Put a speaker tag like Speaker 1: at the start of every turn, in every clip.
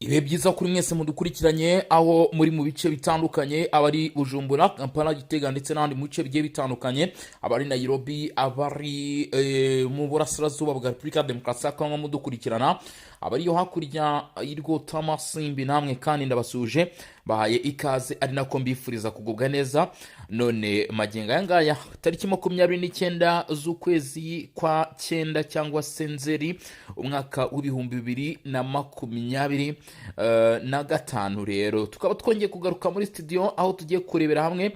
Speaker 1: Ibihe byiza kuri mwese mudukurikiranye aho muri mu bice bitandukanye, abari Bujumbura, Kampala, Gitega ndetse n'ahandi mu bice bigiye bitandukanye, abari Nairobi, abari mu burasirazuba bwa Repubulika ya Demokarasi ya Kongo mudukurikirana, abari yo hakurya y'Irwotamasimbi, namwe kandi ndabasuje, bahaye ikaze, ari nako mbifuriza kugubwa neza. None magingo aya ngaya, tariki 29 z'ukwezi kwa cyenda cyangwa se Nzeri, umwaka w'2025, rero tukaba twongeye kugaruka muri studio aho tugiye kurebera hamwe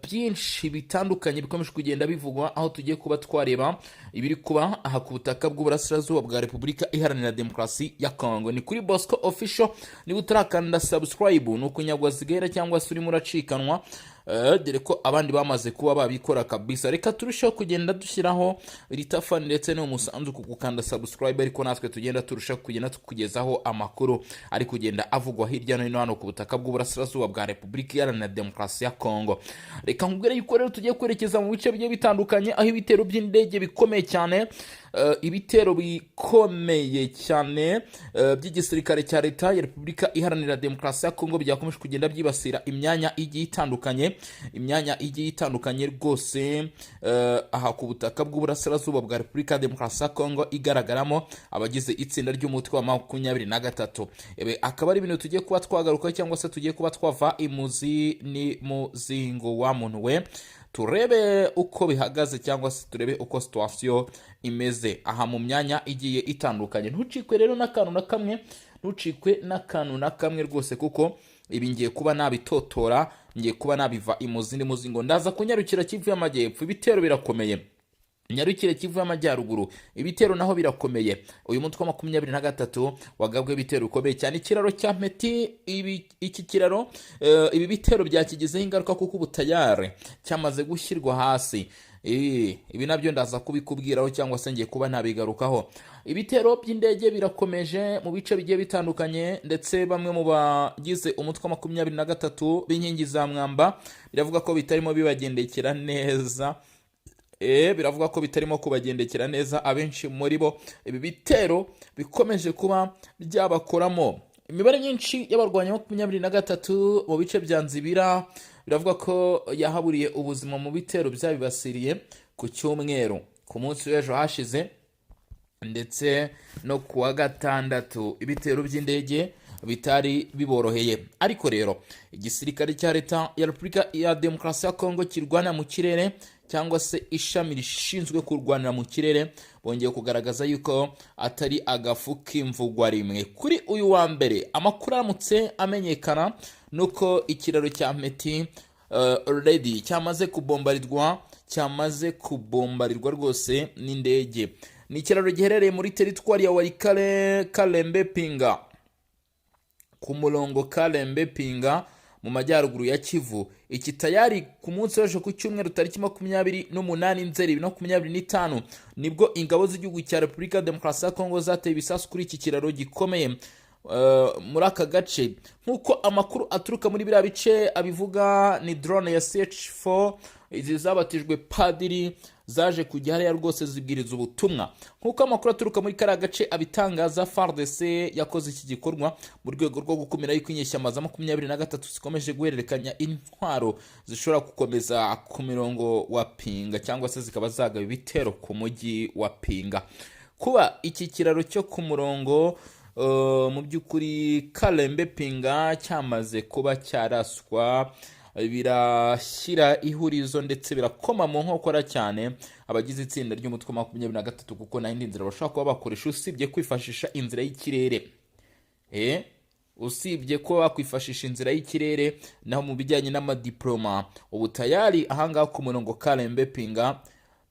Speaker 1: byinshi bitandukanye bikomeje kugenda bivugwa, aho tugiye kuba twareba ibiri kuba aha ku butaka bw'uburasirazuba bwa Repubulika Iharanira Demokarasi ya Kongo. Ni kuri Bosco Official. Niba utarakanda subscribe, ni ukunyagwa zigahera cyangwa se urimo uracikanwa, dore ko abandi bamaze kuba babikora kabisa. Reka turusheho kugenda dushyiraho iri tafani ndetse n'umusanzu ku gukanda subscribe, ariko natwe tugenda turushaho kugenda tukugezaho amakuru ari kugenda avugwa hirya no hino hano ku butaka bw'uburasirazuba bwa Repubulika Iharanira Demokarasi ya Kongo. Reka nkubwire yuko rero tugiye kwerekeza mu bice bigiye bitandukanye, aho ibitero by'indege bikomeye cyane, ibitero bikomeye cyane by'igisirikare cya Leta ya Repubulika Iharanira Demokarasi ya Kongo byakomeje kugenda byibasira imyanya igiye itandukanye, imyanya igiye itandukanye rwose aha ku butaka bw'uburasirazuba bwa Repubulika ya Demokarasi ya Kongo, igaragaramo abagize itsinda ry'umutwe wa 23. Ibi akaba ari ibintu tugiye kuba twagarukaho cyangwa se tugiye kuba twava imuzi ni muzingo wa muntu we, turebe uko bihagaze cyangwa se turebe uko situation imeze aha mu myanya igiye itandukanye. Ntucikwe rero n'akantu na kamwe, ntucikwe n'akantu na kamwe rwose, kuko ibi ngiye kuba nabitotora, ngiye kuba nabiva imuzi muzingo. Ndaza kunyarukira Kivu y'Amajyepfo, ibitero birakomeye. Nyarukire Kivu y'Amajyaruguru, ibitero naho birakomeye. Uyu mutwe wa 23 wagabwe ibitero bikomeye cyane. Ikiraro cya Mpeti, iki kiraro, ibi bitero byakigizeho ingaruka kuko ubu tayari cyamaze gushyirwa hasi. Ibi nabyo ndaza kubikubwiraho cyangwa se ngiye kuba nabigarukaho. Ibitero by'indege birakomeje mu bice bigiye bitandukanye, ndetse bamwe mu bagize umutwe wa 23 b'inkingi za mwamba biravuga ko bitarimo bibagendekera neza. Biravuga ko bitarimo kubagendekera neza. Abenshi muri bo ibi bitero bikomeje kuba byabakoramo. Imibare myinshi y'abarwanyi 23 mu bice bya Nzibira biravuga ko yahaburiye ubuzima mu bitero byabibasiriye ku cyumweru, ku munsi w'ejo hashize, ndetse no ku wa gatandatu. Ibitero by'indege bitari biboroheye, ariko rero igisirikare cya Leta ya Repubulika ya Demokarasi ya Kongo kirwana mu kirere, cyangwa se ishami rishinzwe kurwanira mu kirere, bongeye kugaragaza yuko atari agafu k'imvugwa rimwe. Kuri uyu wa mbere, amakuru aramutse amenyekana nuko ikiraro cya Mpeti already cyamaze kubombarirwa, cyamaze kubombarirwa rwose n'indege. Ni ikiraro giherereye muri teritwari ya Walikale, Kalembe Pinga, ku murongo Kalembe Pinga mu majyaruguru ya Kivu. Iki tayari ku munsi w'ejo ku cyumweru, tariki 28 Nzeri 2025, nibwo ingabo z'igihugu cya Repubulika ya Demokarasi ya Kongo zateye ibisasu kuri iki kiraro gikomeye muri aka gace. Nk'uko amakuru aturuka muri biriya bice abivuga, ni drone ya CH4, izi zabatijwe Padiri, zaje kujya hariya rwose zibwiriza ubutumwa. Nk'uko amakuru aturuka muri kariya gace abitangaza, FARDC yakoze iki gikorwa mu rwego rwo gukumira yuko inyeshyamba za 23 zikomeje guhererekanya intwaro zishobora gukomeza ku mirongo wa Pinga cyangwa se zikaba zagaba ibitero ku mujyi wa Pinga. Kuba iki kiraro cyo ku murongo mu by'ukuri Kalembe Pinga cyamaze kuba cyaraswa, birashyira ihurizo ndetse birakoma mu nkokora cyane abagize itsinda ry'umutwe wa 23, kuko nta yindi nzira bashobora kuba bakoresha usibye kwifashisha inzira y'ikirere. Usibye kuba bakwifashisha inzira y'ikirere. Naho mu bijyanye n'amadiploma, ubu tayari ahangaha ku murongo Kalembe Pinga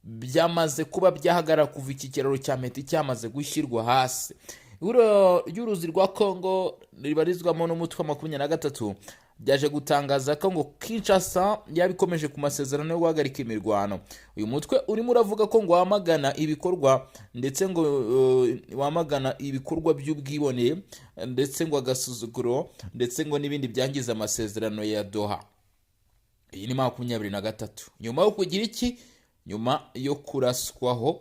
Speaker 1: byamaze kuba byahagarara kuva iki kiraro cya Mpeti cyamaze gushyirwa hasi. Ihuriro ry'uruzi rwa Kongo ribarizwamo n'umutwe wa 23 byaje gutangaza ko ngo Kinshasa yaba ikomeje ku masezerano yo guhagarika imirwano. Uyu mutwe urimo uravuga ko ngo wamagana ibikorwa, ndetse ngo wamagana ibikorwa by'ubwibone, ndetse ngo agasuzuguro, ndetse ngo n'ibindi byangiza amasezerano ya Doha. Iyi ni 23 nyuma yo kugira iki? Nyuma yo kuraswaho.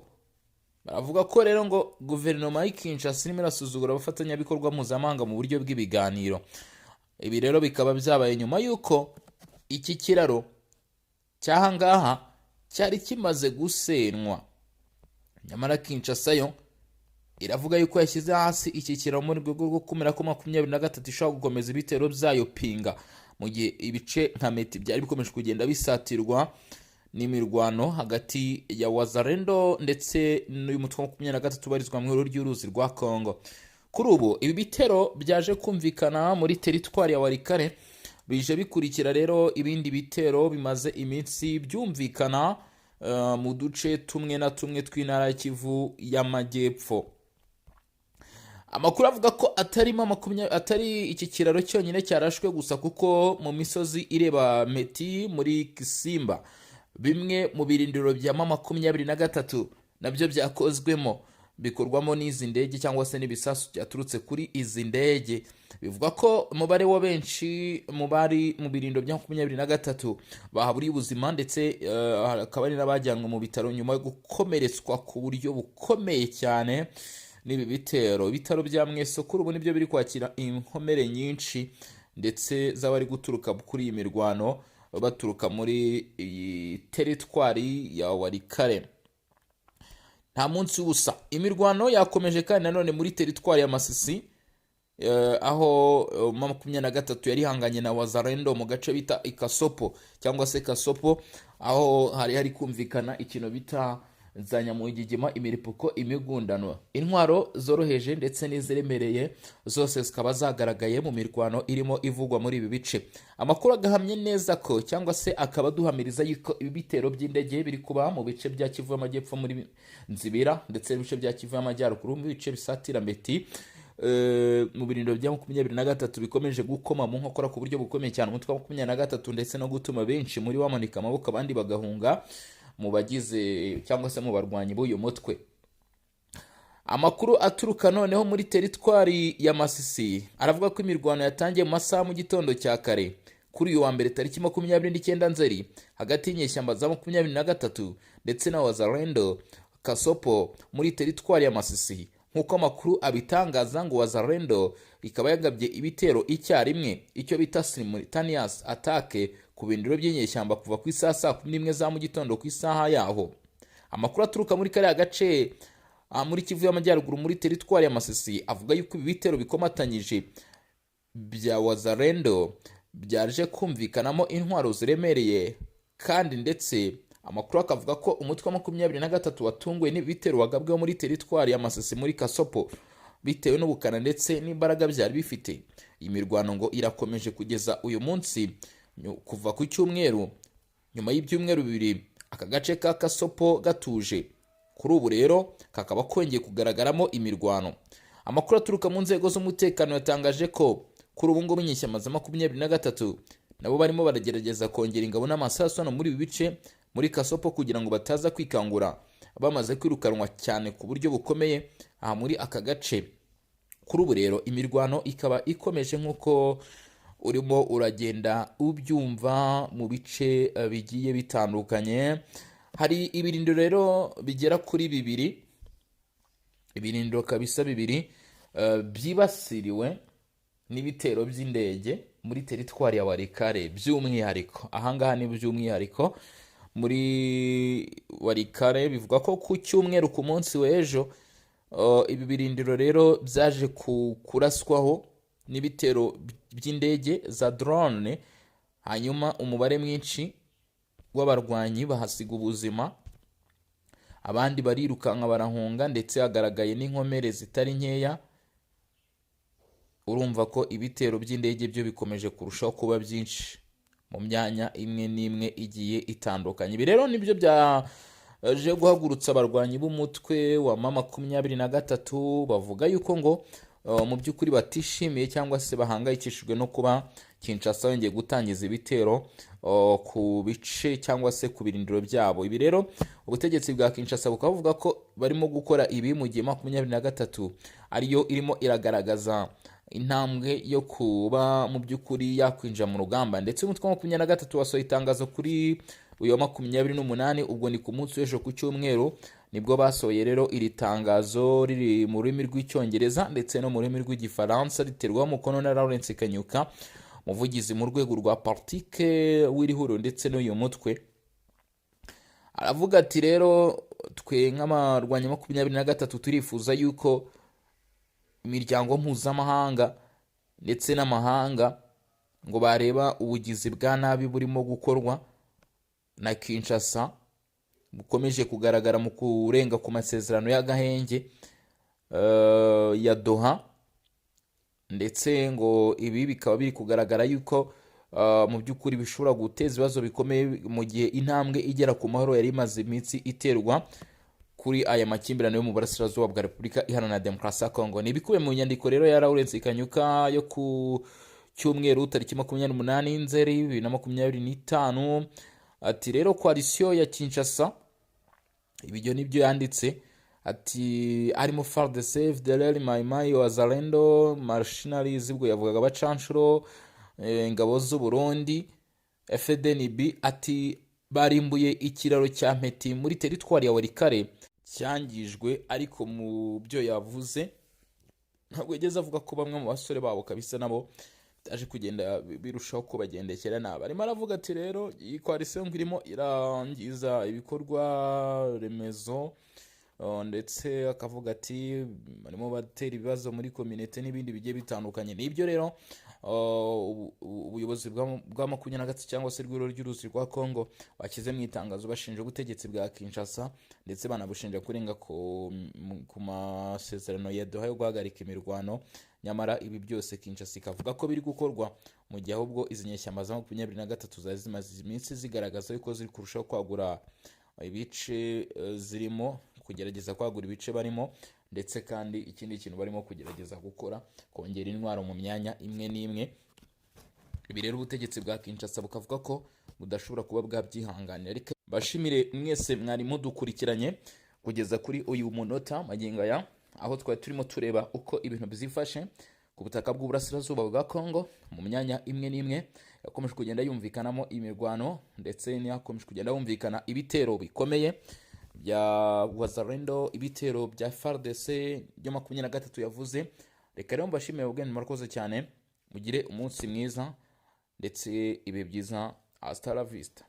Speaker 1: Baravuga ko rero ngo guverinoma y'i Kinshasa irimo irasuzugura abafatanyabikorwa mpuzamahanga mu buryo bw'ibiganiro. Ibi rero bikaba byabaye nyuma y'uko iki kiraro cy'ahangaha cyari kimaze gusenywa, nyamara Kinshasa yo iravuga yuko yashyize hasi iki kiraro mu rwego rwo gukumira ko 23 ishobora gukomeza ibitero byayo pinga, mu gihe ibice nka Meti byari bikomeje kugenda bisatirwa n'imirwano hagati ya Wazalendo ndetse n'uyu mutwe wa 23 ubarizwa mu ihuriro ry'uruzi rwa Congo. Kuri ubu ibi bitero byaje kumvikana muri teritwari ya Walikale bije bikurikira rero ibindi bitero bimaze iminsi byumvikana mu duce tumwe na tumwe tw'intara ya Kivu y'Amajyepfo. Amakuru avuga ko atarimo atari iki kiraro cyonyine cyarashwe gusa, kuko mu misozi ireba Meti muri Kisimba, bimwe mu birindiro bya M23 nabyo byakozwemo, bikorwamo n'izi ndege cyangwa se n'ibisasu byaturutse kuri izi ndege. Bivuga ko umubare wa benshi mu bari mu birindiro bya 23 bahaburiye ubuzima, ndetse hakaba hari n'abajyanwe mu bitaro nyuma yo gukomeretswa ku buryo bukomeye cyane n'ibi bitero. Ibitaro bya Mweso kuri ubu nibyo biri kwakira inkomere nyinshi ndetse z'abari guturuka kuri iyi mirwano, baturuka muri iyi teritwari ya Walikale. Nta munsi w'ubusa, imirwano yakomeje kandi nanone muri teritwari ya Masisi, aho 23 yari ihanganye na Wazalendo mu gace bita Ikasopo cyangwa se Kasopo, aho hari hari kumvikana ikintu bita za nyamugigima, imiripuko, imigundano, intwaro zoroheje ndetse n'iziremereye zose zikaba zagaragaye mu mirwano irimo ivugwa muri ibi bice. Amakuru agahamye neza ko, cyangwa se akaba aduhamiriza yuko ibi bitero by'indege biri kuba mu bice bya Kivu y'Amajyepfo muri Nzibira, ndetse n'ibice bya Kivu y'Amajyaruguru mu bice bisatira Meti, mu birindiro bya 23, bikomeje gukoma mu nkokora ku buryo bukomeye cyane umutwe wa 23, ndetse no gutuma benshi muri bamanika amaboko, abandi bagahunga mu bagize cyangwa se mu barwanyi b'uyu mutwe. Amakuru aturuka noneho muri teritwari ya Masisi aravuga ko imirwano yatangiye mu masaha mu gitondo cya kare kuri uyu wa mbere tariki 29 Nzeri, hagati y'inyeshyamba za 23 ndetse na Wazalendo Kasopo muri teritwari ya Masisi. Nk'uko amakuru abitangaza, ngo Wazalendo ikaba yagabye ibitero icyarimwe, icyo bita simultaneous attack, ku birindiro by'inyeshyamba kuva ku isaha saa 11 za mu gitondo ku isaha yaho. Amakuru aturuka muri kariya gace muri Kivu y'Amajyaruguru muri teritwari ya Masisi avuga yuko ibi bitero bikomatanyije bya Wazalendo byaje kumvikanamo intwaro ziremereye kandi, ndetse amakuru akavuga ko umutwe wa 23 watunguwe n'ibitero wagabweho muri teritwari ya Masisi muri Kasopo, bitewe n'ubukana ndetse n'imbaraga byari bifite. Iyi mirwano ngo irakomeje kugeza uyu munsi, kuva ku cyumweru, nyuma y'ibyumweru 2 aka gace ka Kasopo gatuje. Kuri ubu rero kakaba kongeye kugaragaramo imirwano. Amakuru aturuka mu nzego z'umutekano yatangaje ko kuri ubu ngubu inyeshyamba za 23 nabo barimo baragerageza kongera ingabo n'amasasu hano muri ibi bice muri Kasopo, kugira ngo bataza kwikangura bamaze kwirukanwa cyane ku buryo bukomeye aha muri aka gace. Kuri ubu rero imirwano ikaba ikomeje nk'uko urimo uragenda ubyumva mu bice bigiye bitandukanye. Hari ibirindiro rero bigera kuri bibiri, ibirindiro kabisa bibiri byibasiriwe n'ibitero by'indege muri teritwari ya Walikale by'umwihariko. Ahangaha ni by'umwihariko muri Walikale. Bivuga ko ku cyumweru, ku munsi w'ejo, ibi birindiro rero byaje kuraswaho n'ibitero by'indege za drone, hanyuma umubare mwinshi w'abarwanyi bahasiga ubuzima, abandi barirukanka barahunga, ndetse hagaragaye n'inkomere zitari nkeya. Urumva ko ibitero by'indege byo bikomeje kurushaho kuba byinshi mu myanya imwe n'imwe igiye itandukanye. Ibi rero nibyo byaje guhagurutsa abarwanyi b'umutwe wa M23, bavuga yuko ngo mu by'ukuri batishimiye cyangwa se bahangayikishijwe no kuba Kinshasa yongeye gutangiza ibitero ku bice cyangwa se ku birindiro byabo. Ibi rero ubutegetsi bwa Kinshasa bukaba buvuga ko barimo gukora ibi mu gihe 23 ariyo irimo iragaragaza intambwe yo kuba mu by'ukuri yakwinjira mu rugamba. Ndetse umutwe wa 23 wasohoye itangazo kuri uyu wa 28, ubwo ni ku munsi w'ejo ku cyumweru. Nibwo basohoye rero iri tangazo riri mu rurimi rw'Icyongereza ndetse no mu rurimi rw'Igifaransa, riterwaho umukono na Lawrence Kanyuka, umuvugizi mu rwego rwa politike w'iri huriro ndetse n'uyu mutwe. Aravuga ati: "Rero twe nk'abarwanya 23 turifuza yuko imiryango mpuzamahanga ndetse n'amahanga ngo bareba ubugizi bwa nabi burimo gukorwa na Kinshasa, bukomeje kugaragara mu kurenga ku masezerano y'agahenge ya Doha." Ndetse ngo ibi bikaba biri kugaragara yuko mu by'ukuri bishobora guteza ibibazo bikomeye mu gihe intambwe igera ku mahoro yari imaze iminsi iterwa kuri aya makimbirane yo mu burasirazuba bwa Repubulika Iharanira Demokarasi ya Kongo. Ni ibikubiye mu nyandiko rero ya Lawrence Kanyuka yo ku cyumweru tariki 28 Nzeri 2025. Ati rero coalition ya Kinshasa, ibyo nibyo yanditse, ati harimo FARDC, FDLR, Mai-Mai, Wazalendo, mercenaries, ubwo yavugaga abacanshuro, ingabo z'u Burundi, FDNB. Ati barimbuye ikiraro cya Mpeti muri teritwari ya Walikale cyangijwe. Ariko mu byo yavuze ntabwo yigeze avuga ko bamwe mu basore babo kabisa nabo byaje kugenda birushaho kubagendekera nabi. Arimo aravuga ati rero iyi coalition ngo irimo irangiza ibikorwa remezo, ndetse akavuga ati barimo batera ibibazo muri communauté n'ibindi bigiye bitandukanye. Nibyo rero ubuyobozi bwa 23 cyangwa se rw'Ihuriro ry'Uruzi rwa Congo bashyize mu itangazo, bashinja ubutegetsi bwa Kinshasa ndetse banabushinja kurenga ku masezerano ya Doha yo guhagarika imirwano. Nyamara ibi byose Kinshasa ikavuga ko biri gukorwa mu gihe ahubwo izi nyeshyamba za 23 zari zimaze iminsi zigaragaza yuko ziri kurushaho kwagura ibice, zirimo kugerageza kwagura ibice barimo. Ndetse kandi ikindi kintu barimo kugerageza gukora, kongera intwaro mu myanya imwe n'imwe. Ibi rero ubutegetsi bwa Kinshasa bukavuga ko budashobora kuba bwabyihanganira. Ariko bashimire mwese mwari mudukurikiranye kugeza kuri uyu munota magingo aya, aho twari turimo tureba uko ibintu byifashe ku butaka bw'uburasirazuba bwa Congo mu myanya imwe n'imwe yakomeje kugenda yumvikanamo imirwano, ndetse n'yakomeje kugenda yumvikana ibitero bikomeye bya Wazalendo, ibitero bya FARDC byo 23 yavuze. Reka rero mbashimire ubwenge, murakoze cyane, mugire umunsi mwiza ndetse ibihe byiza. Hasta la vista.